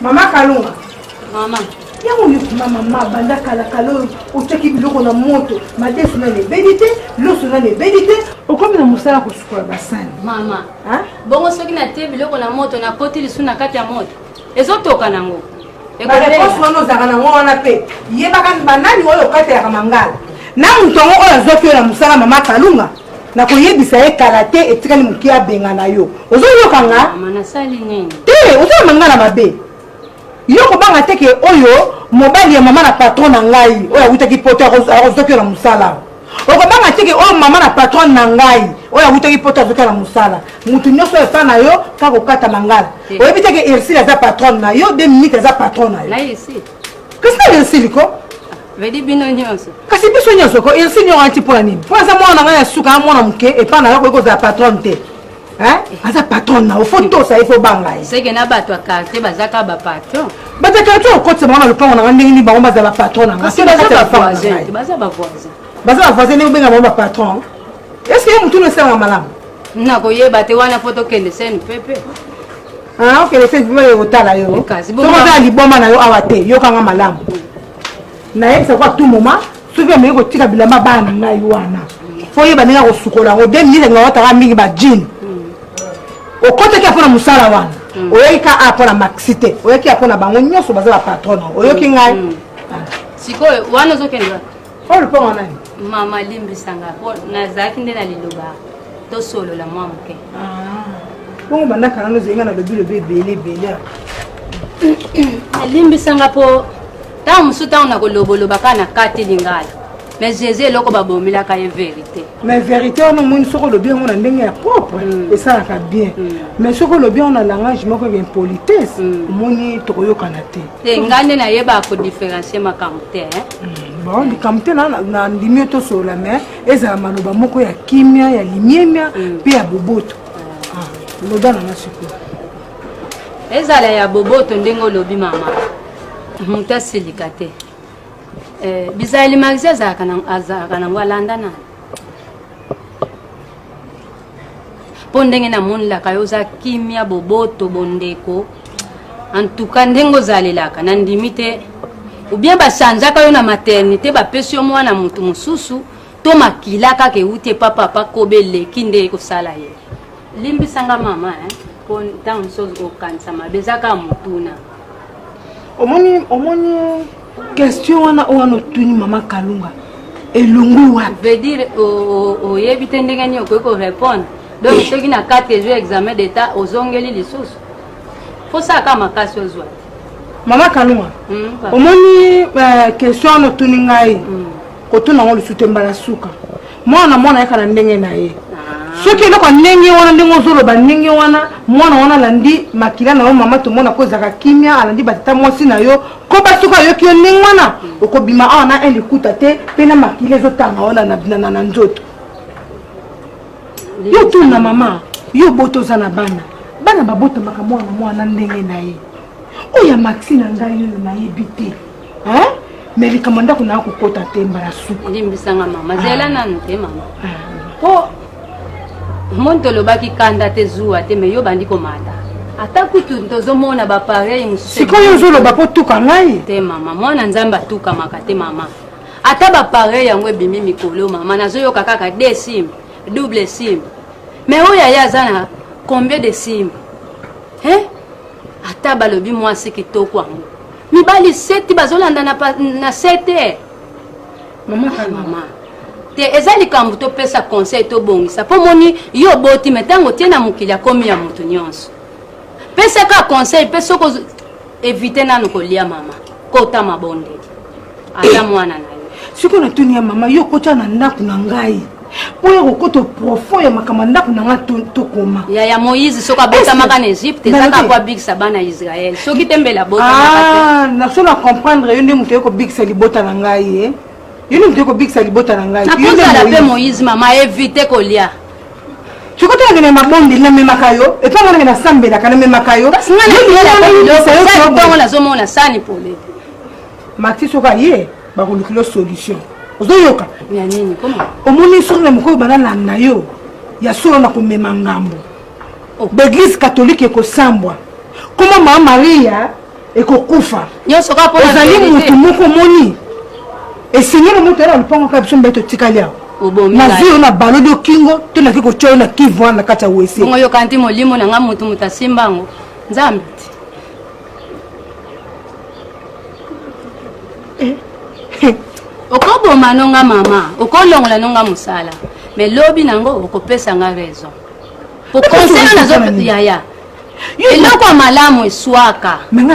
Mama Kalunga. Mama. Yango yo kuma mama banda kala kala oyo otiaki biloko na moto madesu nani ebeli te loso nani ebeli te okomi na mosala kosukola basani mama bongo soki natie biloko na moto nakoti lisu na kati ya moto ezotoka nango bareponse wana ozalaka nango wana mpe yebaka banani oyo okatelaka mangala na moto yango oyo azwaki yo na mosala mama kalunga nakoyebisa ye kala te etikali moke abengana yo ozoyoka nga te ozala mangala mabe yo kobanga te ke oyo mobali ya mama na patron na ngai oyo awutaki poto akozwaki yo na mosala okobanga te ke oyo mama na patron na ngai oyo awutaki poto azwaki na mosala motu nyonso oyo epa na yo kaka kokata mangala oyebi te ke ursile aza patron na yo de minute aza patron na yo kasi na ursile ko vedi bino nyonso kasi biso nyonso ko ursile nyonso anti mpo na nini mpo aza mwana na ngai ya suka ya mwana moke epa na yo akoki kozala patron te aza patron na yo fo tosa ye fo banga ye seke na bato ya quartier baza kaka bapatron bato ya quartier okotisa bango na lopango na ngai ndenge nini bango bazala bapatron na ngai baza bavoisin baza bavoisin ndenge obenga bango bapatron est ce que ye motu no esalaka malamu nakoyeba te wana fo tokende sene pepe ah, okende sene pepe kotala yo soki oza liboma na yo awa te yokanga malamu nayebisa ko à tout moment soki ameki kotika bilamba bana na ngai wana fo oyeba ndenge akosukola yango de minute alingaka otaka mingi ba jean okotaki mpo na mosala wana mm. oyaki ka a mpo na maxi te oyaki ya mpo na bango nyonso baza bapatron na oyoki ngai mm. sikoyo wana ozokende wapi oyo lopango nani mama limbisanga mpo nazalaki nde na liloba tosolola mwa moke ah. bongo bandaka nano ozenga na lobi lobi ebele ebele alimbisanga mpo ntango mosusu ntango nakoloboloba kaka na kati lingala mais jésus eloko babomelaka ye verité mais verité wana omoni soki olobi yango na ndenge ya propre mm. esalaka bien mm. mais soki olobi yango na langage moko ya impolitesse mm. omoni tokoyokana te te ngai nde nayebaka kodifferencie makambo te bon likambo te na ndimi yo tosolola mais ezala maloba moko ya kimia ya limemia mpe ya boboto ah, loba nanga sikoyo ezala ya boboto ndenge olobi mama moto asilika te eh, bizaleli maxi azalaka nango alanda nani mpo ndenge namonelaka yo oza kimia boboto bondeko antuka ndenge ozalelaka nandimi te ou bien bachangeaka yo na maternité bapesi yo mwana motu mosusu to makila kaka euti epa papa kobe eleki nde ekosala ye limbisa nga mama eh? po ntango mosusu okanisa mabe eza kaka motuna omoni omoni question wana oyo wana otuni mama kalunga elongwi wapi veut dire oyebi te ndenge nini okoki korépondre donc soki na kati ezwi examen d'état ozongeli lisusu fosala kaka makasi ozwa te mama kalunga hmm, omoni euh, question wana otuni ngai hmm. kotuna yango lisusu te mbala suka mwana mwana ayaka na ndenge na ye ah. soki eloko ya ndenge wana ndenge ozoloba ndenge wana mwana wana alandi makila na yo mama tomona ko ezalaka kimia alandi batata mwasi na yo koba soki ayoki yo ndenge wana hmm. okobima awa na un likuta te mpe na makila ezotanga wana na nzoto yo tuna mama yo bota oza na bana bana babotamaka mwana mwana ndenge na ye oyo ya maxi na ngai oyo nayebi te mais likambo ndako naa kokota te mbala suka limbisanga mama zela ah. nanu te mama po moni tolobaki kanda te zuwa te mais yo bandi komata ata kutu tozomona bapareil mosusu sikoyo ozoloba mpo tuka ngai te mama mwana nzambe atukamaka te mama ata bapareil yango ebimi mikolo mama nazoyoka kaka de sim double sim mais oyo aye aza na combien de sim hein? ata balobi mwasi kitoko yango mibali seti bazolanda na, na sete mama ah, mama te eza likambo topesa conseil tobongisa mpo moni yo oboti me ntango otie na mokili akomi ya moto nyonso pesaka conseil mpe soki evite nanu kolia mama kota mabondeli ata mwana na yo sikoyo natuni ya mama yo okotya na ndako na ngai mpo ya kokota profond ya makambo ya ndako na ngai tokoma yaya moïse soki abotamaka na egypte eza kaka po abikisa bana ya israele soki te mbele abotamaka te ah, naso na comprendre yo nde moto oye kobikisa libota na ngai ye yo nde moto oye kobikisa libota na ngai nakozala mpe moïse mama evite kolia soki tolakende na mabondeli namemaka yo epai nga nake nasambelaka namemaka yo ntongo nazomona sani polele maxi soki aye bakolukela solution ozoyoka omoni soki na mokolo banalanda yo ya solo na komema ngambo oh. baeglise katholike ekosambwa koma mama maria Ekokufa. Nyonso kaka mpo na Ozali verite. motu moko omoni. Esengeli moto ya lupango kaka biso mibale totikali awa. Obomi Nazwi ngai. yo na baloli yo kingo to naki kotya yo na kivu wana na kati ya wese. Bongo yoka nti molimo na nga motu moto asimba yango. Nzambe ti. Okoboma no nga mama, okolongola no nga mosala. Mais lobi nango okopesa nga raison. Po conseil nazo yaya. Eloko ya malamu eswaka. Mais nga na